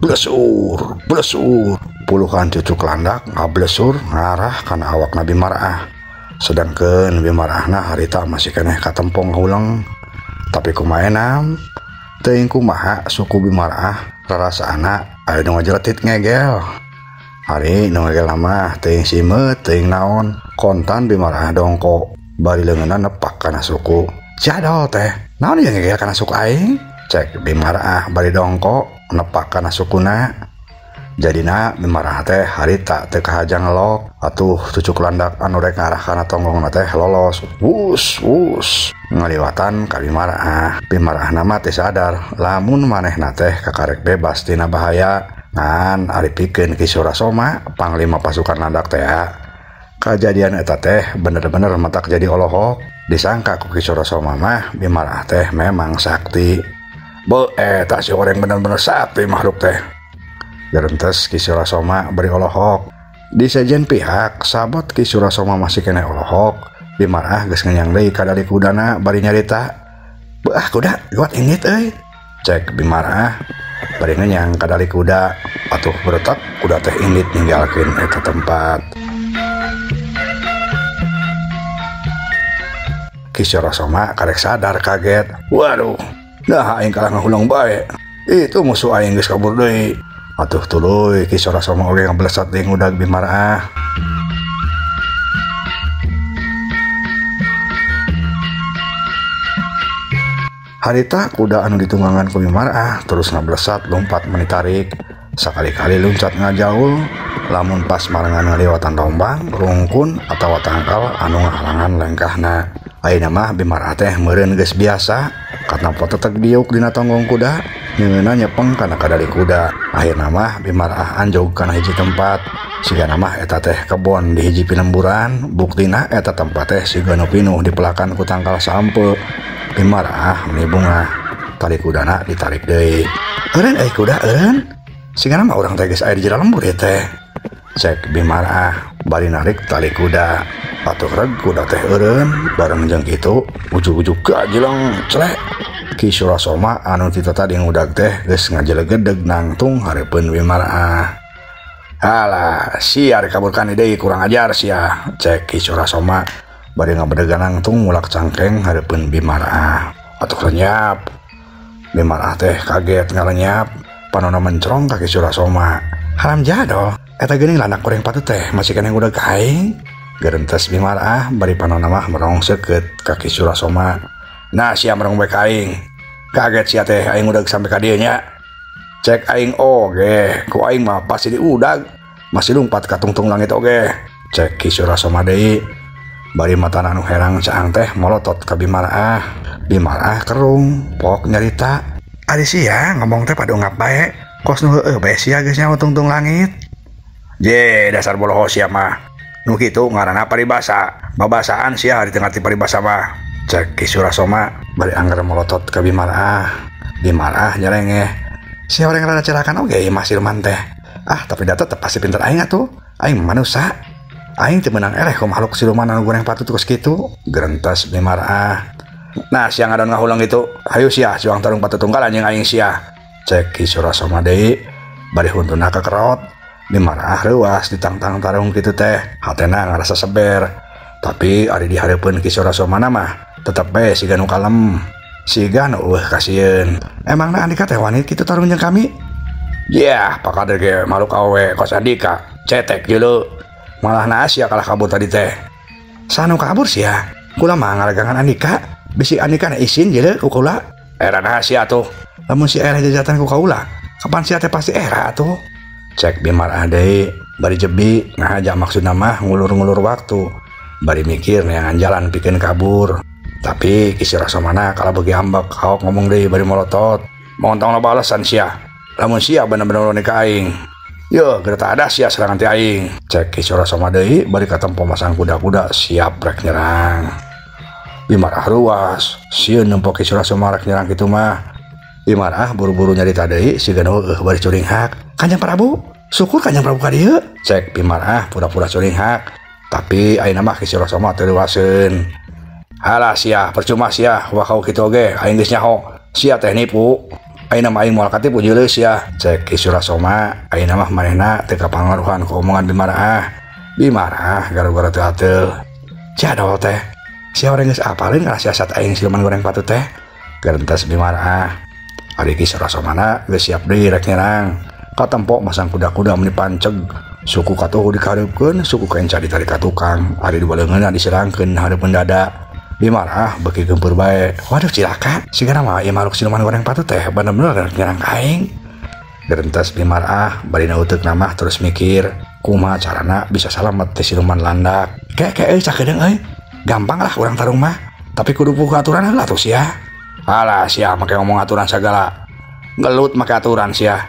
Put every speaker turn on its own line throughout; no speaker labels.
Blesur, blesur. Puluhan cucuk landak ngablesur ngarah kana awakna Bimarah. Sedangkeun Bimarahna harita masih keneh katempong huleng. Tapi kumaha enam? Teuing kumaha suku Bimarah rarasaana aya nu ngajeletit ngegel. Ari nu ngegel mah teuing simeut teuing naon. Kontan Bimarah dongko bari leungeunna nepak kana suku. Jadol teh, naon ieu ngegel kana suku aing? Cek Bimarah bari dongko nepak kana sukuna. Jadina Bimarah teh harita teu kahaja ngelok. Atuh cucuk landak anu rek ngarah kana tonggongna teh lolos. Wus wus ngaliwatan ka Bimarah. Bimarahna mah teu sadar lamun manehna teh kakarek bebas tina bahaya. Ngan ari pikeun Ki Surasoma panglima pasukan landak teh. Kajadian eta teh bener-bener matak jadi olohok. Disangka ku Ki Surasoma mah Bimarah teh memang sakti. Be eta si goreng bener-bener sakti makhluk teh. Gerentes Ki Surasoma beri olohok. Di sejen pihak sabot Ki Surasoma masih kena olohok. Bimarah geus ngenyang deui ka dali kudana bari nyarita. Beuah kuda gawat indit euy. Cek Bimarah bari ngenyang ka dali kuda. Atuh beretak kuda teh indit ninggalkeun eta tempat. Ki Surasoma karek sadar kaget. Waduh, nah aing kalah ngahuleng bae. Itu musuh aing geus kabur deui. Atuh tuluy Ki Surasoma oge ngablesat deui ngudag Bimarah. Harita kuda anu ditunggangan ku Bimarah terus ngablesat lompat menitarik. Sakali-kali loncat ngajaul lamun pas marengan ngaliwatan rombang, rungkun atawa tangkal anu ngahalangan lengkahna. Ayeuna mah Bimarah teh meureun geus biasa katampo teteg diuk dina tonggong kuda, nyeungeunna nyepeng kana kadali kuda. Akhirna mah Bimarah anjog kana hiji tempat. Sigana mah eta teh kebon di hiji pilemburan, buktina eta tempat teh siga nu pinuh dipelakan ku tangkal sampe. Bimarah meni bungah, tali kudana ditarik deui. Eureun euy kuda eureun. Sigana mah urang teh geus aya di jero lembur ieu teh. Cek Bimarah bari narik tali kuda. Atuh reg kuda teh eureun bareng jeung kitu ujug-ujug gajeleng celek. Ki Surasoma anu ti tadi ngudag teh geus ngajelegedeg nangtung hareupeun Bimarah. Alah, sia rek kabur kan deui kurang ajar sia. Cek Ki Surasoma bari ngabedegan nangtung mulak cangkeng hareupeun Bimarah. Atuh lenyap. Bimarah teh kaget ngalenyap, panona mencrong ka Ki Surasoma. Haram jadol, eta geuning landak goreng patut teh masih keneh ngudag ka aing. Gerentes Bimarah bari panona mah merong seukeut ka Ki Surasoma. Nah sia merong bae ka aing. Kaget sia teh aing udag sampai ka dieu nya. Cek aing oge, ku aing mah pasti diudag. Masih lumpat ka tungtung langit oge. Cek Ki Surasoma deui. Bari matana anu herang caang teh molotot ka Bimarah. Bimarah kerung, pok nyarita. Ari sia ngomong teh padongap bae. Kos nu heueuh bae sia geus nyaho tungtung langit. Je dasar boloho sia mah. Nu kitu ngaranna paribasa. Babasaan sia di tengah ti paribasa mah. Cek Ki Surasoma bari anggar molotot ka Bimarah. Bimarah nyerengeh. Sia orang rada cerakan oge ieu mah siluman teh. Ah tapi da tetep pasti pinter aing atuh. Aing manusa. Aing teu meunang eleh ku makhluk siluman anu goreng patut kos kitu. Gerentes Bimarah. Nah sia ngadon ngahuleng kitu. Hayu sia juang tarung patut tunggal anjing aing sia. Cek Ki Surasoma deui bari huntuna kekerot. Bimarah reuas ditangtang tarung kitu teh. Hatena ngarasa seber. Tapi ari di hareupeun Ki Surasoma mah tetep bae siga nu kalem. Siga nu eueuh kasieun. Emangna Andika teh wani kitu tarung jeung kami? Yeah, pakader ge makhluk awewe kos Andika. Cetek jeuleu. Malah na sia kalah kabur tadi teh. Sanu kabur sia. Kula mah ngaragangan Andika. Bisi Andika na isin jeuleu ku kula. Era na sia atuh. Lamun si era jajatan ku kaula, kapan sia teh pasti era atuh. Cek Bimarah deui bari jebi ngahaja maksudna mah ngulur-ngulur waktu. Bari mikir neangan jalan pikeun kabur. Tapi Ki Surasomana kalah beuki ambek haok ngomong deui bari molotot. Montong loba alasan sia. Lamun sia bener-bener wani ka aing. Yo, gereta ada sia serangan ti aing. Cek Ki Surasoma deui bari katempo masang kuda-kuda siap rek nyerang. Bimarah ruas, sieun nempo Ki Surasoma rek nyerang kitu mah. Bimarah buru-buru nyarita deui siga nu heueuh bari curinghak. Kanjeng Prabu, syukur Kanjeng Prabu ka dieu. Cek Bimarah pura-pura curinghak. Tapi ayeuna mah Ki Surasoma teu leuwaseun. Halah sia, percuma sia, wakau kitu oge aing geus nyaho. Sia teh nipu. Ayeuna mah aing moal katipu jeuleus sia. Cek Ki Surasoma, ayeuna mah manehna teu kapangaruhan ku omongan Bimarah. Bimarah gara-gara teu ateul. Jadol teh. Sia urang geus apaleun ngarasiasat aing siluman goreng patut teh. Gerentas Bimarah. Ari Ki Surasomana geus siap deui rek nyerang. Katempo masang kuda-kuda meni panceg. Suku katuhu dikareupkeun, suku kenca ditarik ka tukang. Ari dua leungeunna diserangkeun hareupeun dada. Bimarah beuki gempur bae. Waduh cilaka, sigana mah ieu makhluk siluman goreng patut teh bener-bener rek nyerang ka aing. Gerentas Bimarah bari nauteukna mah terus mikir, kumaha carana bisa salamet ti siluman landak. Ke euy sakedeung euy. Gampang lah urang tarung mah, tapi kudu puguh aturan heula atuh sia. Alah sia make ngomong aturan sagala. Gelut make aturan sia.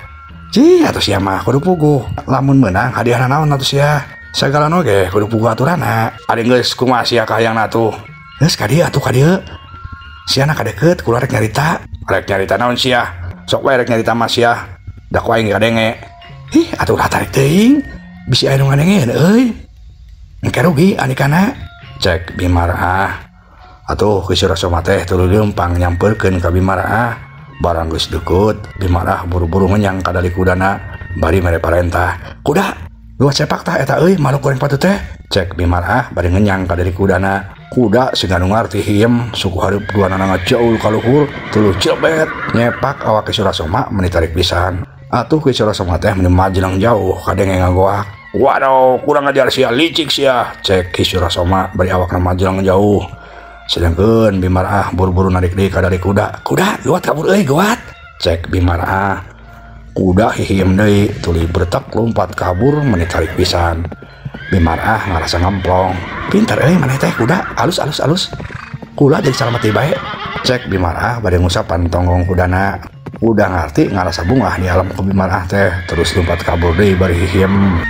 Cih atuh sia mah kudu puguh. Lamun meunang hadiahna naon atuh sia? Sagala oge kudu puguh aturanna. Ari geus kumaha sia kahayangna atuh? Geus ka dieu atuh ka dieu. Sia na kadeukeut kula rek nyarita. Rek nyarita naon sia? Sok wae rek nyarita mah sia. Da ku aing kadenge. Ih atuh ulah tarik teuing. Bisi aya nu ngadengeun euy. Engke rugi anikana. Cek Bimarah. Atuh Ki Surasoma teh tuluy leumpang nyampeurkeun ka Bimarah. Barang geus deukeut, Bimarah buru-buru ngenyang ka dali kudana bari mere parentah. Kuda, luas cepak tah eta euy makhluk goreng patut teh. Cek Bimarah bari ngenyang ka dali kudana. Kuda siga nu ngarti hiem, suku hareup duanana ngajaul ka luhur, tuluy cilebet nyepak awak Ki Surasoma meni tarik pisan. Atuh Ki Surasoma teh meni majeleng jauh kadenge ngagoak. Waduh, kurang ajar sia, licik sia. Cek Ki Surasoma bari awakna majeleng jauh. Sedangkeun Bimarah buru-buru narik deui ka dali kuda. Kuda, luat kabur euy, goat. Cek Bimarah. Kuda hihiem deui, tuluy bertek lompat kabur meni tarik pisan. Bimarah ngarasa ngemplong. Pintar euy maneh teh kuda, alus alus alus. Kula jadi salamet deui bae. Cek Bimarah bade ngusapan tonggong kudana. Kuda ngarti ngarasa bungah di alam ku Bimarah teh, terus lompat kabur deui bari hihiem.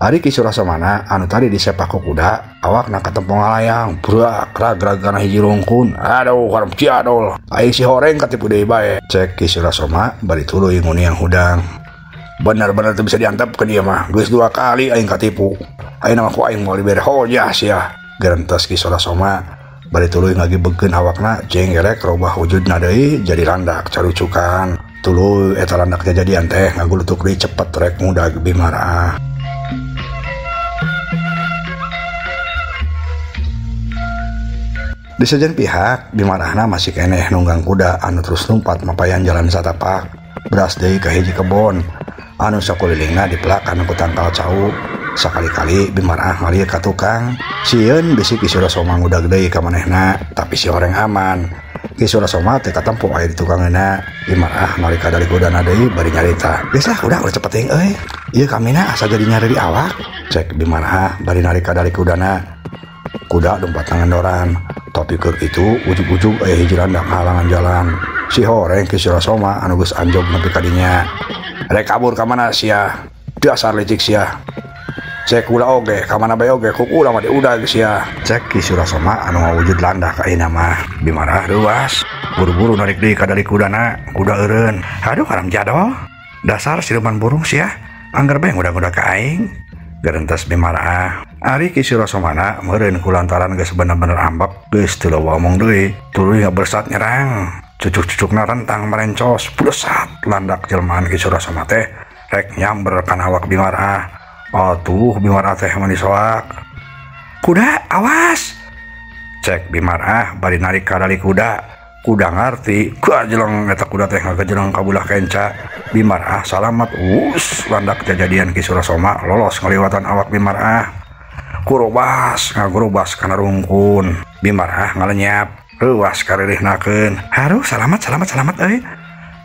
Ari Ki Surasomana anu tadi disepak ku kuda, awakna katempo ngalayang, brak ragrag kana hiji rungkun. Aduh, harum ciadol. Aing si horeng katipu deui bae. Cek Ki Surasoma bari tuluy nguniang hudang. Bener-bener teu bisa diantepkeun ieu mah. Geus dua kali aing katipu. Ayeuna mah ku aing moal dibere hojah sia. Gerentas Ki Surasoma bari tuluy ngagibegkeun awakna jeung gerek robah wujudna deui jadi landak carucukan. Tuluy eta landak jadian teh ngagulutuk deui cepet rek ngudag Bimarah. Di sejen pihak, Bimarahna masih keneh nunggang kuda anu terus lumpat mapayan jalan satapak, beras deui ka hiji kebon anu sakulilingna dipelakan ku tangkal cau. Sakali-kali Bimarah ngalir ka tukang, sieun bisi Ki Surasoma ngudag deui ka manehna, tapi si horeng aman. Ki Surasoma teh katempo aya di tukangeuna. Bimarah narik ka dali kudana deui bari nyarita. Geus lah udah cepet teuing euy. Ieu kamina asa jadi nyari di awak. Cek Bimarah bari narik ka dali kudana. Kuda lompat ngandoran. Tapi keur itu ujug-ujug aya hiji landak halangan jalan. Si horeng Ki Surasoma anu geus anjog nepi ka dinya. Rek kabur ka mana sia? Dasar licik sia. Cek kula oge ka mana bae oge ku kula mah diudag sia. Cek Ki Surasoma anu ngawujud landak ayeuna mah. Bimarah reuas, buru-buru narik deui ka dali kudana, kuda eureun. Aduh haram jadol. Dasar siluman burung sia. Angger bae ngudag-ngudag ka aing. Gerentas Bimarah. Ari Ki Surasomana meureun kulantaran geus bener-bener ambek geus teu loba omong deui, tuluy ngabersat nyerang. Cucuk-cucukna rentang merencos, blesat landak jelmaan Ki Surasoma teh rek nyamber kana awak Bimarah. Atuh Bimarah teh mani soak. Kuda awas. Cek Bimarah bari narik ka dali kuda. Kuda ngarti, gajeleng eta kuda teh ngagejeleng ka bulah kenca. Bimarah salamat, us landak jajadian Ki Surasoma lolos ngaliwatan awak Bimarah. Kurobas ngagurobas kana rungkun. Bimarah ngalenyap, reuas karirihnakeun. Haruh salamat salamat salamat euy.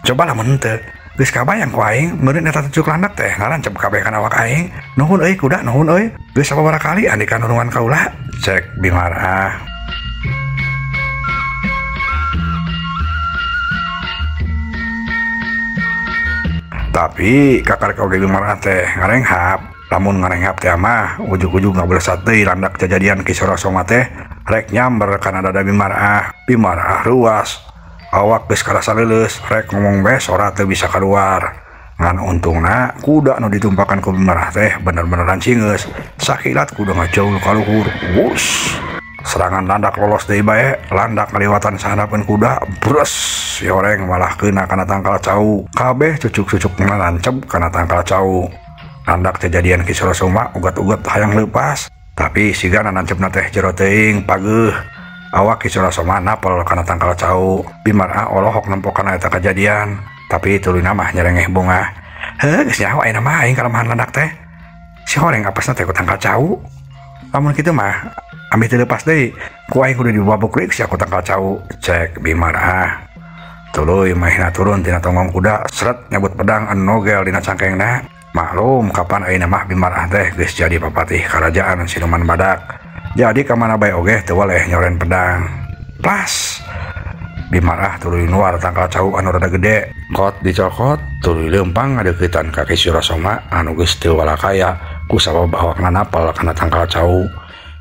Coba lamun henteu. Geus kabayang ku aing meureun eta cucuk landak teh ngarancep kabeh kana awak aing. Nuhun euy kuda, nuhun euy. Geus sababaraha kali andika nulungan kaula. Cek Bimarah. Tapi kakarek oge Bimarah teh ngarenghap. Lamun ngarenghap teh mah ujug-ujug ngabelesat deui landak jajadian Ki Surasoma teh rek nyamber kana dada Bimarah. Bimarah ruas. Awak geus karasa leuleus, rek ngomong bae sora teu bisa kaluar. Ngan untungna kuda nu ditumpakan ku Bimarah teh bener-bener cingeus. Sakilat kuda ngajaul ka luhur. Wus. Serangan landak lolos deui bae, landak ngaliwatan sahandapeun kuda, bres, si horeng malah keuna kana tangkal cau. Kabeh cucuk-cucukna nancep kana tangkal cau. Landak kejadian Ki Surasoma ugat-ugat hayang leupas, tapi sigana nancepna teh jero teuing pageuh. Awak Ki Surasoma napel kana tangkal cau. Bimarah olohok nempo kana eta kejadian, tapi tuluyna mah nyerengeh bungah. Heuh, geus nyaho ayeuna mah aing kalemahan landak teh. Si horeng apesna teh ku tangkal cau. Lamun kitu mah ameh teu leupas deui, ku aing kudu dibabuk deui sia ku tangkal cau, cek Bimarah. Tuluy mahna turun tina tonggong kuda, seret nyabut pedang anu nogel dina cangkengna. Maklum kapan ayeuna mah Bimarah teh geus jadi papatih karajaan siluman badak. Jadi ka mana bae oge teu waleh nyoren pedang. Plas. Bimarah tuluy nuar tangkal cau anu rada gede, kot dicokot tuluy leumpang ngadeuketan ka Ki Surasoma anu geus teu walakaya ku sabab awakna napel kana tangkal cau.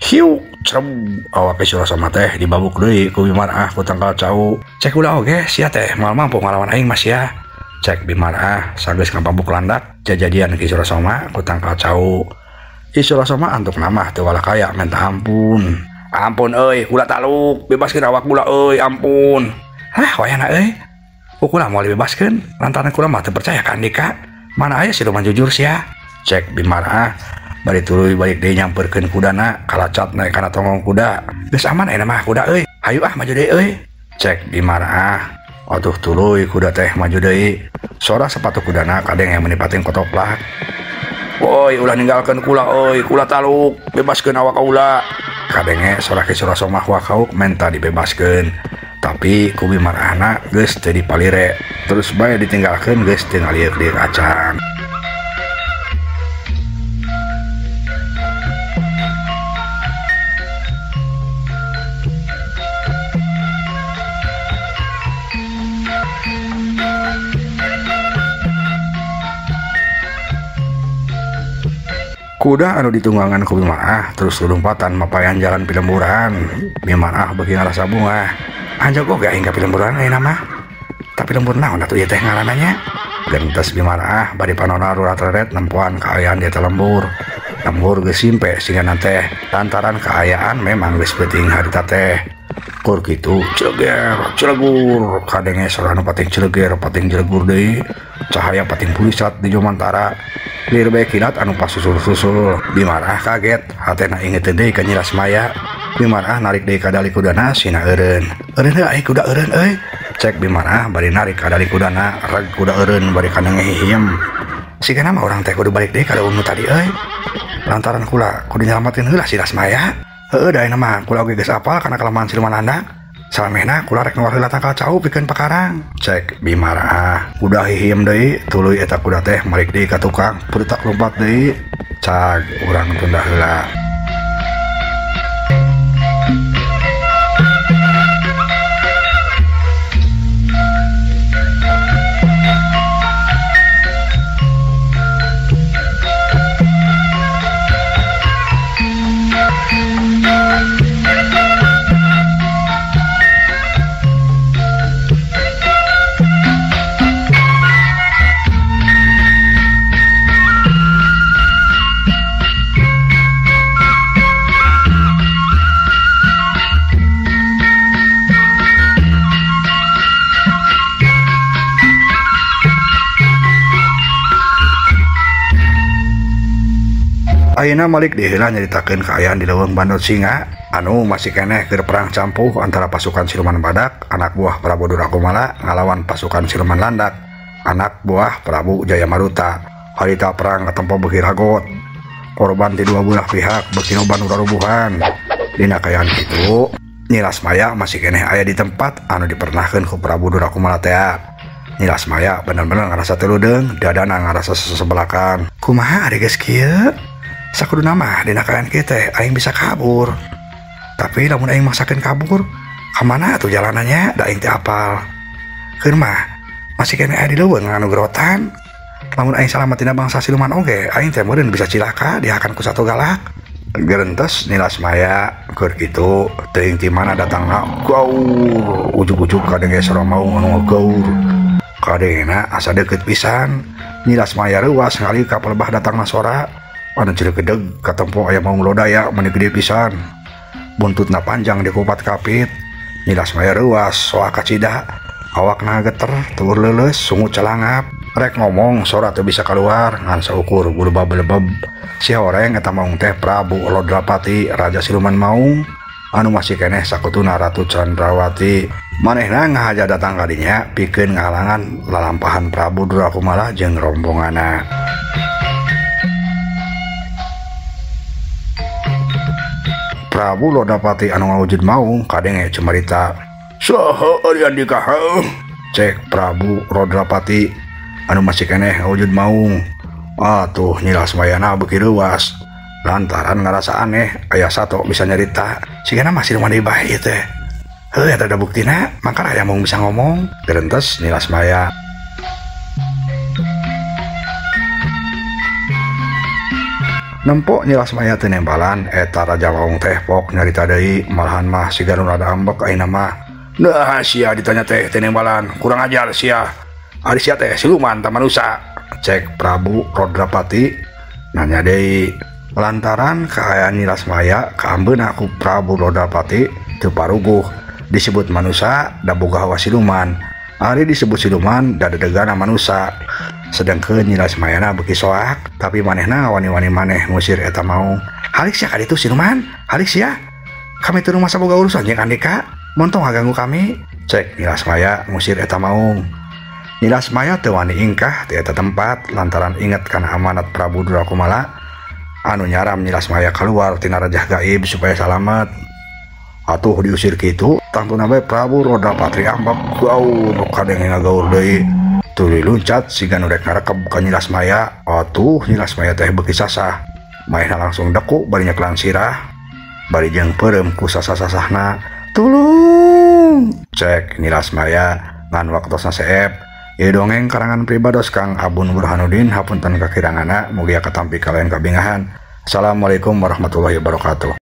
Hiuk cerem awak Ki Surasoma teh dibabuk deui ku Bimarah ku tangkal cau. Cek ulah oge sia teh moal mampu ngalawan aing mas ya. Cek Bimarah sageus ngababuk landak jajadian Ki Surasoma ku tangkal cau. Ki Surasoma antuk namah teu walakaya minta ampun. Ampun euy, kula taluk, bebaskeun awak kula euy, ampun. Hah, wayahna euy. Ku kula moal dibebaskeun lantaran kula mah teu percaya ka andika. Mana aya siluman jujur sia. Cek Bimarah bari tuluy balik deui nyamperkeun kudana kalacat naik kana tonggong kuda. Geus aman ayeuna mah kuda euy. Hayu ah maju deui euy. Cek Bimarah. Atuh tuluy kuda teh maju deui. Sora sepatu kudana kadeng yang menipating kotoplak. Woi, ulah ninggalkeun kula euy, kula taluk, bebaskeun awak kaula. Kadenge sora Ki Surasoma wakauk menta dibebaskeun. Tapi ku Bimarahna geus teu dipalire. Terus bae ditinggalkeun geus teu ngalieuk-lieuk acan. Kuda anu ditunggangan ku Bimarah terus lumpatan mapayan jalan pilemburan. Bimarah beuki ngarasa bungah. Anjog oge aing ka pilemburan ayeuna mah. Tapi lembur naon atuh ieu teh ngaranna nya? Gentes Bimarah bari panona rurat-reret nempoan kaayaan di eta lembur. Lembur geus simpe sigana teh lantaran kaayaan memang geus peuting harita teh. Kur kitu celeger celegur kadenge sora nu pating celeger pating jelegur deui. Cahaya pating pulisat di jomantara. Lir bae kilat anu pas susul-susul. Bimarah kaget, hatena inget deui ka Nyi Lasmaya. Bimarah narik deui ka dali kudana sina eureun. Eureun heuh ai kuda eureun euy. Cek Bimarah bari narik ka dali kudana, reg kuda eureun bari kanenge hihiem. Sigana mah urang teh kudu balik deui ka daun nu tadi euy. Lantaran kula kudu nyalametkeun heula si Lasmaya. Heueuh da ayeuna mah kula oge geus apal kana kelemahan siluman landak. Salamehna kula rek nuar heula tangkal cau pikeun pakarang. Cek Bimarah. Kuda hihiem deui, tuluy eta kuda teh malik deui ka tukang, peuretak lompat deui. Cag urang tunda heula. Ayeuna Malik deui heula nyaritakeun kaayaan di leuweung Bandot Singa anu masih keneh keur perang campuh antara pasukan siluman badak anak buah Prabu Durakumala ngalawan pasukan siluman landak anak buah Prabu Jayamaruta. Harita perang katempo beuki ragot, korban ti dua belah pihak beuki loba nu rarubuhan. Dina kaayaan kitu Nyi Lasmaya masih keneh aya di tempat anu dipernahkeun ku Prabu Durakumala tea. Nyi Lasmaya bener-bener ngarasa teu dadana ngarasa sesebelakan. Kumaha ari geus kieu? Sakuduna mah dina kaayaan kieu teh aing bisa kabur. Tapi lamun aing maksakeun kabur, ka mana atuh jalanannya da aing teu apal. Keun mah masih keneh aya di leuweung anu gerotan. Lamun aing salamet tina bangsa siluman oge, aing teh meureun bisa cilaka dihakan ku sato galak. Gerentes Nyi Lasmaya keur kitu teuing ti mana datangna gaur ujug-ujug kadenge sora maung anu gaur. Kadengena asa deukeut pisan. Nyi Lasmaya reuas ngali ka palebah datangna sora. Anu cilegedeg katempo aya maung lodaya meni gede pisan. Buntutna panjang dikupat kapit. Nyi Lasmaya reuas soa kacida. Awakna geter telur leuleus sungut calangap. Rek ngomong sora teu bisa keluar ngan saukur bulebab-belebeb. Si horeng eta maung teh Prabu Lodrapati raja siluman maung anu masih keneh sakutuna Ratu Chandrawati. Manehna ngahaja datang kadinya pikeun ngahalangan lalampahan Prabu Durakumala jeung rombonganna. Prabu Lodrapati anu ngawujud maung kadenge cumarita. Saha ari andika heuh? Cek Prabu Lodrapati anu masih keneh ngawujud maung. Atuh Nyi Lasmayana beuki reuas lantaran ngarasa aneh aya sato bisa nyarita sigana masih siluman deui bae ieu teh. Heuh eta da buktina mangkana aya maung bisa ngomong. Gerentes Nyi Lasmaya. Nempo Nyi Lasmaya teu nembalan eta raja maung teh pok nyarita deui malahan mah siga nu rada ambek ayeuna mah. Nah sia ditanya teh teu nembalan kurang ajar sia. Ari sia teh siluman ta manusa. Cek Prabu Lodrapati nanya deui. Lantaran kaayaan Nyi Lasmaya kaambeuna ku Prabu Lodrapati teu paruguh disebut manusa da boga hawa siluman. Ari disebut siluman da dedegana manusa. Sedangkeun Nyi Lasmayana beuki soak tapi manehna wani-wani maneh ngusir eta maung. Halik sia ka ditu siluman, halik sia. Kami teu rumasa boga urusan jeung andika, montong ngaganggu kami. Cek Nyi Lasmaya ngusir eta maung. Nyi Lasmaya teu wani ingkah ti eta tempat lantaran inget kana amanat Prabu Durakumala anu nyaram Nyi Lasmaya keluar tina rajah gaib supaya salamet. Atuh diusir kitu tangtuna bae Prabu Lodrapati ambek gaur kadenge ngagaur deui. Tuluy luncat siga nu rek ngarekeb ka Nyi Lasmaya. Atuh Nyi Lasmaya teh beuki sasah. Manehna langsung deku bari nyekelan sirah bari jeung peureum ku sasah-sasahna. Tulung cek Nyi Lasmaya ngan waktosna seep. Ieu dongeng karangan pribados Kang Abun Burhanuddin hapunten kakiranganna mugia katampi kalayan kabingahan. Assalamualaikum warahmatullahi wabarakatuh.